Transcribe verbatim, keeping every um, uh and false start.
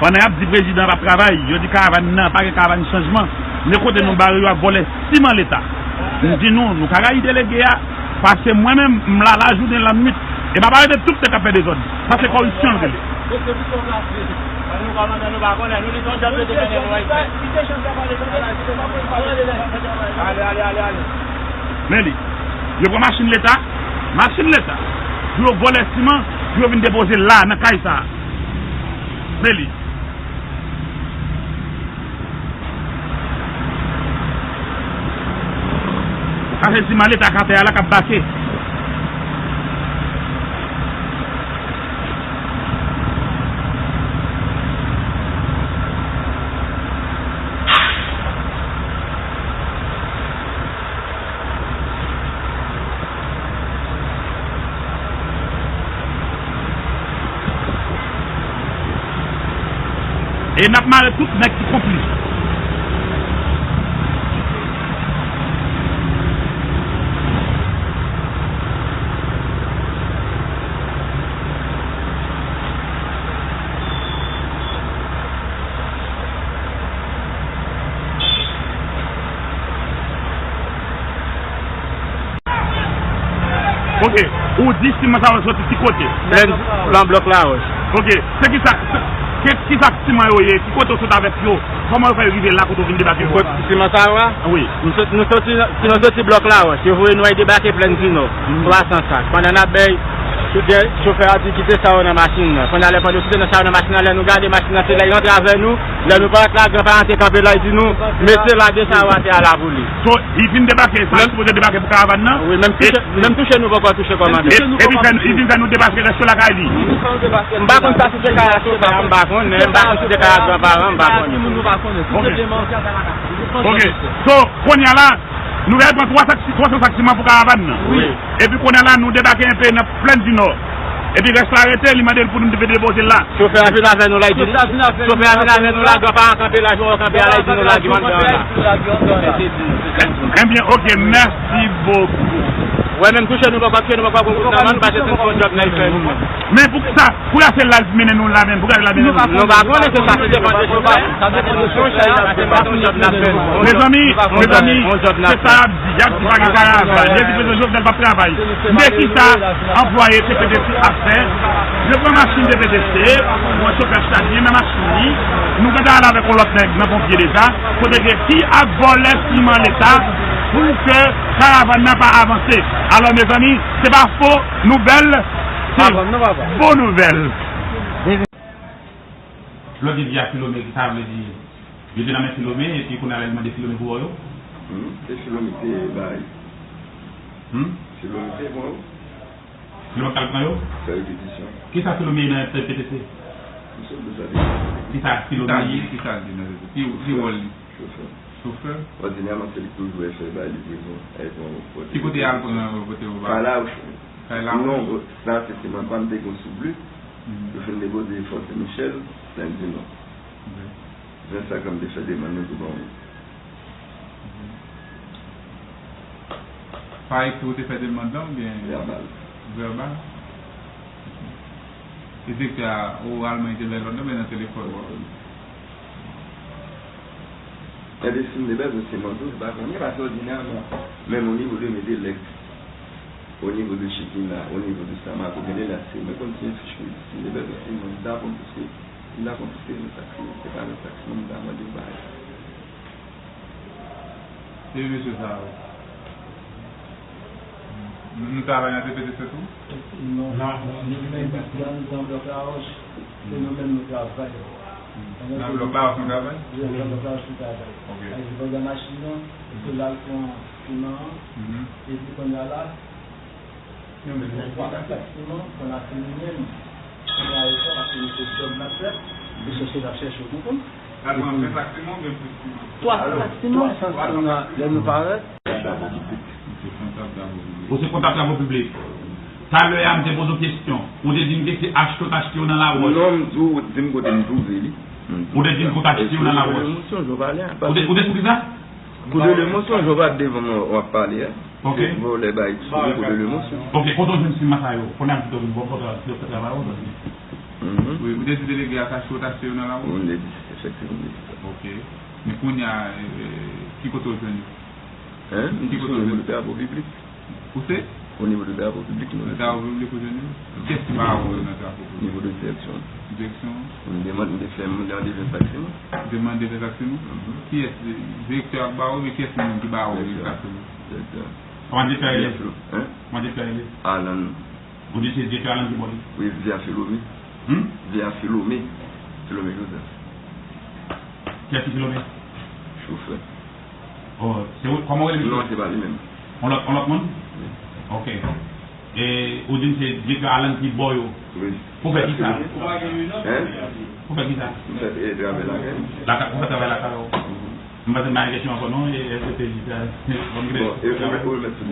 Pandan y ap di prezidan p ap travay, yo di karavàn nan, pa gen karavàn chanjman. Men kote nou bare yo ap vòlè siman Leta. M di nou, nou ka rayi delege a, paske mwen menm, m la lajounen lannwit, e m ap arete tout nèg k ap fè dezòd. Sa se kòripsyon l rele. Men li. Yo pran machin Leta, machin Leta, pou yo vòlè siman, pou yo vin depoze l la, nan kay sa a. Men li. Sa se siman Leta k atè a la k ap bake. E n ap mare tout nèg ki konplis. Ok, ou di siman sa yo soti ki kote? Plèn, nan blòk Lawòch. Ok, se ki sa, se, ki sa siman yo ye? Ki kote w sot avèk yo? Kòman yo fè rive la kote w vin debake yo? Kot siman sa yo a? Wi. Nou sot, nou soti, si nou soti blòk Lawòch, yo voye nou al debake Plèn di Nò, twa san sak. Pandan n ap bay, chofè a di kite sa yo nan machin nan. Kounye a lè pandan yo kite nan sa yo nan machin nan, lè nou gade machin nan, se lè y antre avè nou, lè nou parèt la, gran pa antre kanpe la, y di nou, mesye, lage sa yo atè a la pou li. So, li fin debake, sa li sipoze debake pou karavàn nan? Wi, menm touche, menm touche nou poko touche kòmandan. E, epi fè, li fin fè nou debake rès yo lakay li. M pa konn sa si se kay a chofè a, m pa konnen, m pa konn si se kay a gran paran, m pa konnen. Ok. Ok. So, kounye a la, nou pral pran twa sak, twa san sak siman pou karavàn nan. Wi. Epi kounye a la, nou debake enpe nan Plèn di Nò. Epi rès la rete, li mande l pou nou depoze l la. Chofè a vin avè nou la, li di nou. Chofè a vin avè nou la, gran paran kanpe la, jwè kanpe a la, li di nou lage yo anndan la. Ebyen, ok, mèsi bokou. Wè, menm touche nou poko touche, nou poko pran kout nan men nou, paske se yon djòb n al fè nou menm. Men poukisa, poukisa se la l mennen nou la menm? Poukisa l mennen nou? Nou pa konnen, se sa ki depann de chofè a. Mezanmi, mezanmi, se sa y ap di. Y ap di pa gen karavàn. Yo di prezidan Jovenel p ap travay. Men kisa anplwaye T P T C ap fè? Yo pran machin T P T C, yon chofè chita byen nan machin li. Nou gentan al avèk yon lòt nèg nan ponpye deja, kote ke ki ap vòlè siman Leta pou ke karavàn nan pa avanse. Alò, mezanmi, se pa fo nouvèl, se bon nouvèl. Lòt yo di a Filome, ki sa vle di? Yo te nan men Filome, epi kounye a la li mande Filome pou ba yo? Hmm, se Filome ki te bay. Hmm? Filome te bon. Filome k al pran yo? Fè repetisyon. Kisa Filome ye nan P T C? M sot di sa deja. Kisa Filome ye? Kisa l ye? Kisa l ye nan P T C? Ki, ki wòl li? Chofè. Chofè? Òdinèman, se li k toujou fè bay livrezon. Ki kote y al pran yo, kote yo ba? Kay la, wi. Kay la, wi. Non, sa se siman pa m te gen sou blik. Mhm. Yo fin depoze Fòti Michèl, Plèn di Nò. Ok. Ven sa ke m te fè demann nou tou ban mwen. Ok. Pa ekri ou te fè demann nan oubyen? Vèbal. Vèbal? Ok. E direktè a, oralman, li te bay lòd la oubyen nan telefòn? Oralman. Ebyen, si m te bezwen siman tou, m pa konnen, paske òdinèman, menm o nivo de Medelèk, o nivo de Chikina, o nivo de Samako, gen de lè se mwen konn siyen fich kredi. Si m te bezwen siman, m ta konfiske, m ta konfiske ven sak siman. Se pa ven sak siman m ta mande m pa. Se mesye sa yo. Nou, nou travay nan T P T C tou? Non. Non. Nou menm, nan, nan blòk Lawòch, se nou menm nou travay. Nan blòk Lawòch nou travay? Wi, nan blòk Lawòch nou travay. Ok. Alò, se pandan machin nan, se la l pran siman an, epi kounye a la, Yon menm nèg. Twa sak siman, konn ap fini menm. Konn ap fini paske nou se djòb n ap fè. Se chèche n ap chèche, ou konprann? Sa nou ap fè sak siman oubyen plis siman? Twa sak siman. Twa sak siman, lè nou parèt. Ou se kontab travay piblik. Talè a m te poze w kesyon. Ou te di m ke se achte w t achte yo nan Lawòch. Non, m di w, di m kote m twouve li. Ou te di m kote w t achte yo nan Lawòch. Ou te, ou te di kisa? Kou de lemosyon, jodi a devan mwen w ap pale a. Ok. Se vòlè bay sou kou de lemosyon. Ok, kote w jwenn siman sa yo? Kounye a m kite w vin bò kote w al fè travay ou, paske Mhm. Wi, ou te di delege a t achte, ou t achte yo nan lari? Mwen te di, efektivman, mwen te di sa. Ok. Men kounye a, e, e, ki kote w jwenn yo? Hein? M disponible nan drapo piblik. Ou se? Au niveau de drapo piblik, nou. Nan drapo piblik ou jwenn yo? Kiyès ki ba ou nan drapo piblik? Nivo de direksyon. Direksyon? M demande, m te fè, m demande vin taksi nou. Demande vin taksi nou? Mhm. Kiyès? Direktè a ba ou, men kiyès menm ki ba ou vin taksi nou? Direktè. Kòman direktè a rele? Hein? Kòman direktè a rele? Alan. Ou di se direktè Alan ki ba w li? Wi, via Filome. Hmm? Via Filome. Filome Joseph. Kiyès ki Filome? Chofè. Oh, se ou, kòman w rele misye? Non, se pa li menm. On lòt, on lòt moun? Wi. Ok. E ou di m se direktè Alan ki ba w yo? Wi. Pou fè ki sa? Hein? Pou fè ki sa? M fè, e, travay lakay. Lakay, pou fè travay lakay ou? Mhm. M panse m pa gen kesyon ankò non, e, e, se te jis sa. Bon, e, ou remèt, ou remèt sou